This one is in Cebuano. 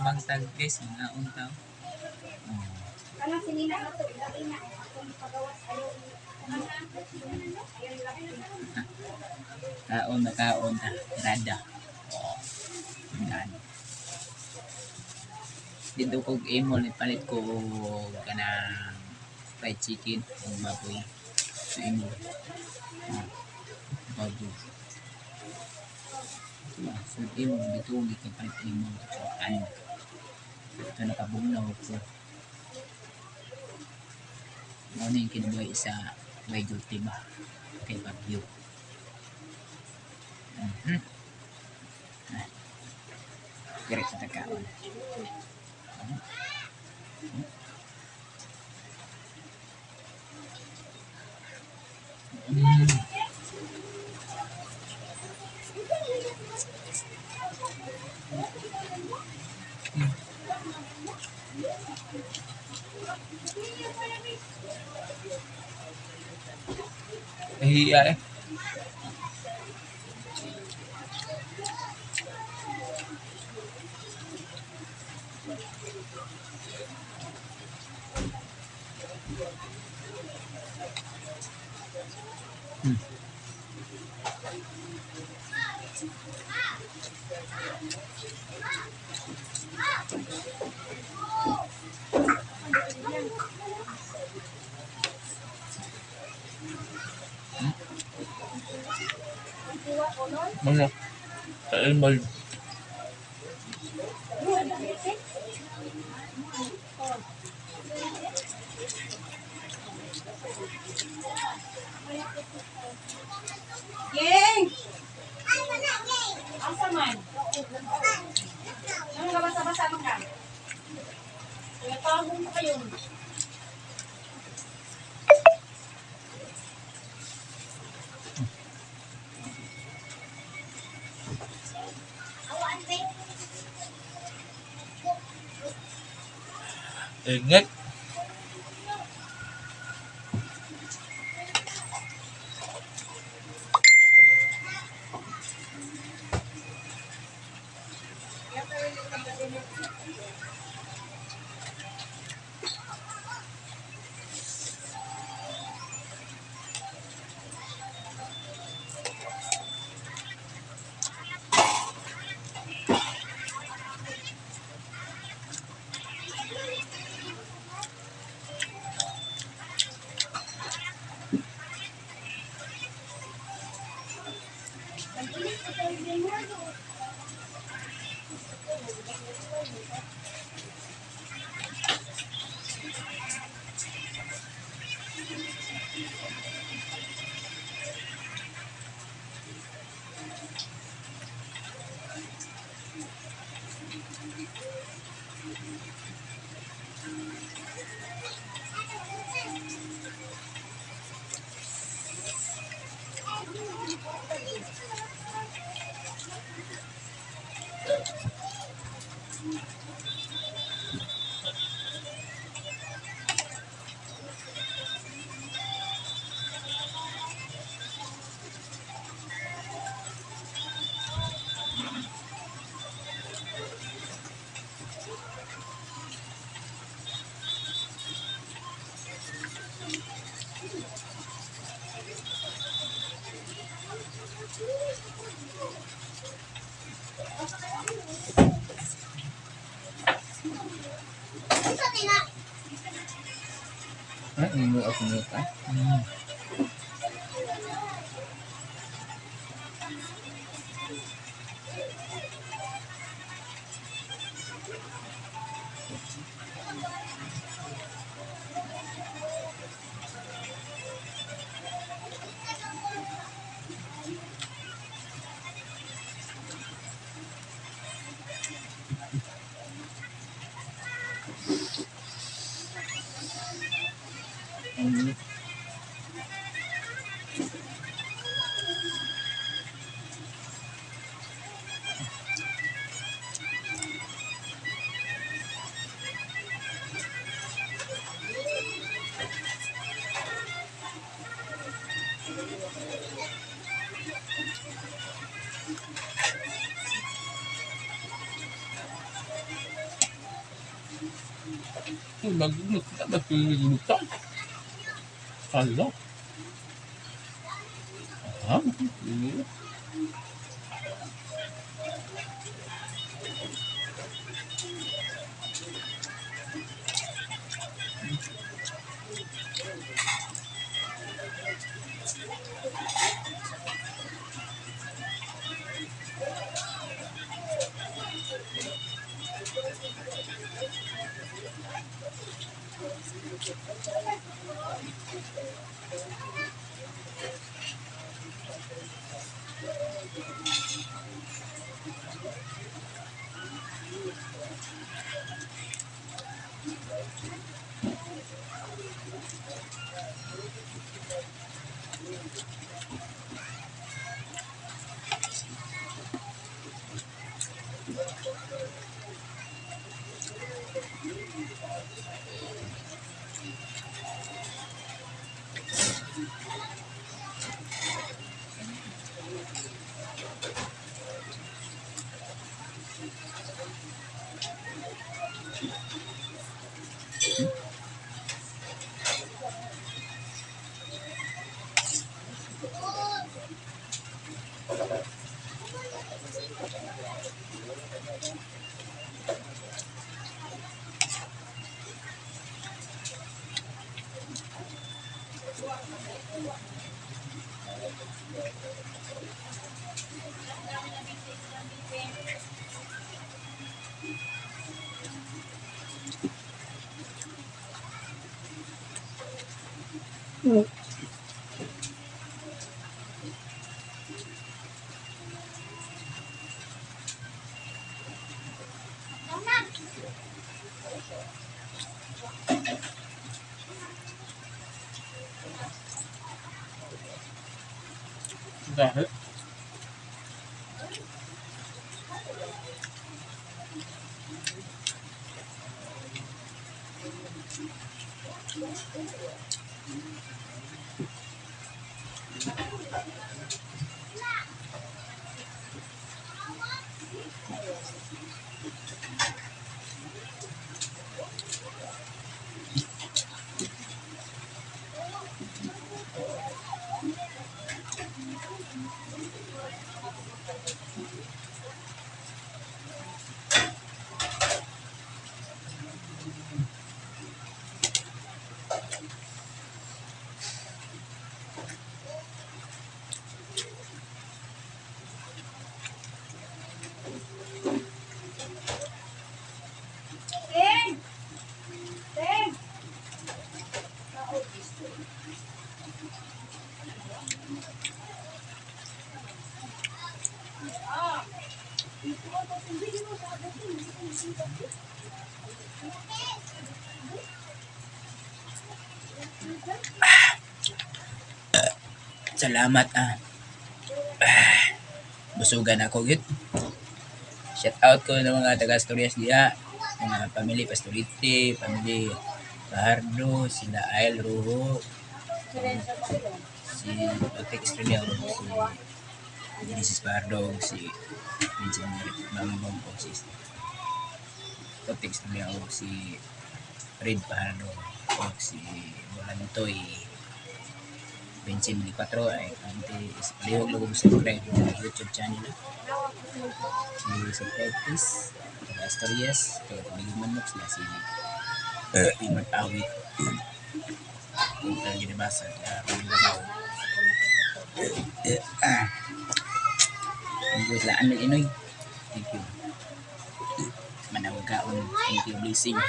Magmukbang tag, guys, mga untaw. Oh. Kanang sinina na to, ilagay na. Akong pagawas ayaw. Ayaw ilagay. Kaon na kaon ta. Rada. Oh. Yan. Dito ko imol palit ko og kanang fried chicken ug baboy. Sa imol. Ah. Baboy. Diba? So imol dito gikan palit imol sa kan. Ito nakabugnaw ko. Mao na yung kinabuhi sa may duty ba kay Bagyo. Ah. Diretso ta kaon. Nahihiya eh. Mga kaimol. Geng! Asa man? Ano ka basa-basa man ka? Kaya tawag mo kayo. Ingat. Ah, hindi ako nito. Mm. Nagluta. Hala. Ah, hindi. Dahil. Ting! Ting! Salamat ah. Busugan ako gid. Shout out ko ng mga taga Asturias diha, mga family Pastorite, family Fajardo, sila Ail Ruho, si Otek Estrella, si Genesis Fajardo, si Vincent Bambong, o si Otek Estrella, o si Red Fajardo, o si Bolantoy 2024 ay ante palihog lang ko subscribe sa YouTube channel. Si subscribe please. Taga Asturias, taga Tubig Manok sila si Imad Awit. Kung tayo ginabasa, taga Thank you sila Amel Inoy. Thank you. Manawag kaon. Thank you, blessing.